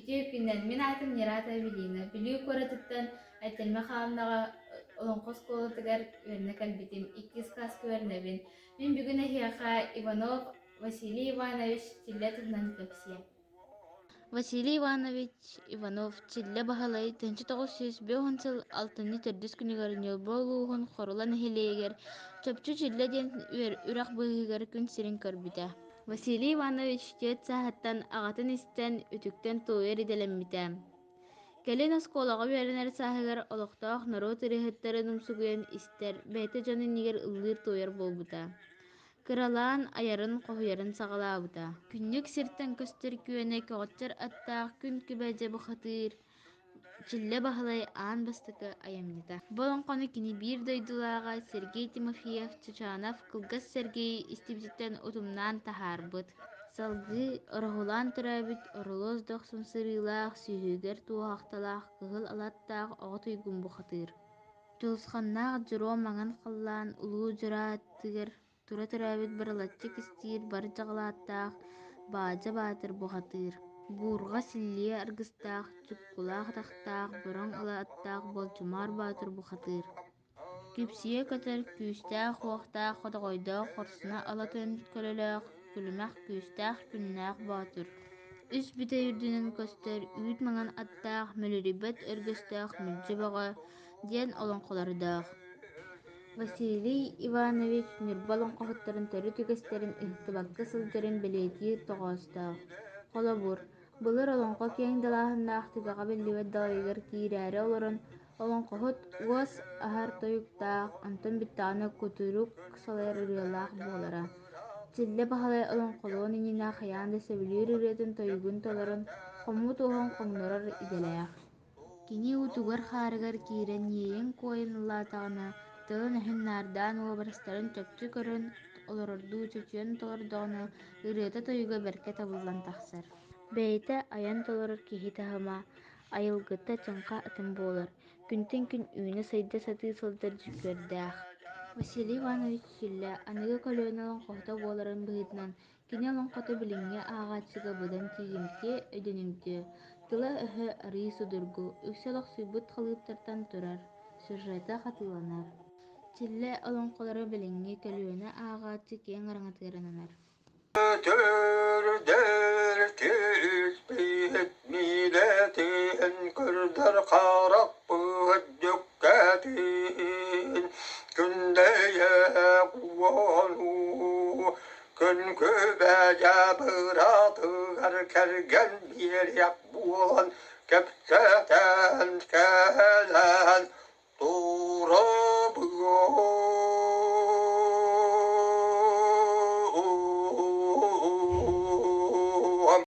Үтүө күнүнэн! Мин аатым Нерата Эвелина. Бүлүү куоратыттан Айтельма Хааннаҕа Олоҥхо оскуолатыгар үөрэнэ кэлбитим. Иккис кылааска үөрэнэбин. Мин бүгүн эһиэхэ Иванов Василий Иванович Чиллэ туһунан кэпсиэм. Василий Иванович Иванов Чиллэ Баһылай 1950 сыл алтынньы төрдүс күнүгэр Ньурба улууһун Хорула нэһилиэгэр Чопчу Чиллэ диэн үрэх быыһыгар күн сирин көрбүтэ. Василий Иванович түөрт сааһыттан аҕатын истэн, үтүктэн туойар идэлэммитэ. Кэлин оскуолаҕа үөрэнэр сааһыгар олохтоох норуот ырыаһыттарын умсугуйан истэр, бэйэтэ дьон иннигэр ыллыыр-туойар буолбута. Кыралаан айарын-хоһуйарын саҕалаабыта. Күннүк сиртэн көстөр күөнэ көҕөччөр аттаах күн күбэ дьэ бухатыыр, Чиллэ Баһылай аан бастакы айымньыта. Бу олоҥхону кини биир дойдулааҕа Сергей Тимофеев Чучанов Кылгас Сергей истибититтэн утумнаан таһаарбыт. Салгыы Ороһулаан төрөөбүт Орулуос дохсун сырыылаах, сүһүгэр туоһахталаах кыһыл алаттаах оҕо туйгун бухатыыр. Дьулусханнаах Дьоруо маҥан халлаан улуу дьураатыгар Тура төрөөбүт бырылаччы кистиир бар дьаҕылааттаах Баадьа Баатыр бухатыыр, буурҕа силлиэ аргыстаах, чуккулаах атахтаах, бороҥ ала аттаах Болчумаар Боотур бухатыыр, күпсүйэ көтөр күүстээх-уохтаах хотоҕойдоох хорсуна алатын көлөлөөх, күлүмэх күүстээх күннээх Боотур, үс бүтэй үрдүнэн көстөр үүт маҥан аттаах, мүлүрүйбэт өргөстөөх Мүлдьү Бөҕө диэн олоҥхолордоох. Василий Иванович Ньурба олоҥхоһуттарын төрүт үгэстэрин ыһыктыбакка сылдьарын бэлиэтиир тоҕоостоох. Холобур, былыр олоҥхо киэҥ далааһыннаах түгэҕэ биллибэт далайыгар киирээри олорон, олоҥхоһут уос аһар тойуктаах, онтон бүттэҕинэ кутурук салайар ырыалаах буолара. Чиллэ Баһылай олоҥхолуон иннинэ хайаан да сөбүлүүр ырыатын тойугун толорон, хомуу туоһун хоҥнорор идэлээх. Кини уутугар-хаарыгар киирэн иэйэн-куойан ыллаатаҕына, тылын-өһүн наардаан уобарастарын чопчу көрөн олорордуу чочуйан толордоҕуна, ырыата-тойуга бэркэ табыллан тахсар. Бэйэтэ айан толорор киһи таһыма, айылгыта чыҥха атын буолар, күнтэн күн үүнэ-сайда сатыы сылдьар дьүккүөрдээх. Василий Иванович Сүллэ аныгы көлүөнэ олоҥхоһута буоларын быһыытынан Кини олоҥхото билиҥҥи ааҕааччыга быдан тиийимтиэ, өйдөнүмтүө, тыла-өһө арыый судургу, үксэ олохсуйбут халыыптартан турар, сюжета хатыланар. Чиллэ олоҥхолоро билиҥҥи көлүөнэ ааҕааччы киэҥ араҥатыгар ананар. Төрдөр түспүт миилэтин көрдөр харахпыт дьүккэтин күндэйэ куону Күн күбэйэ быраатыгар кэргэн биэриэх буолан кэпсэтэн.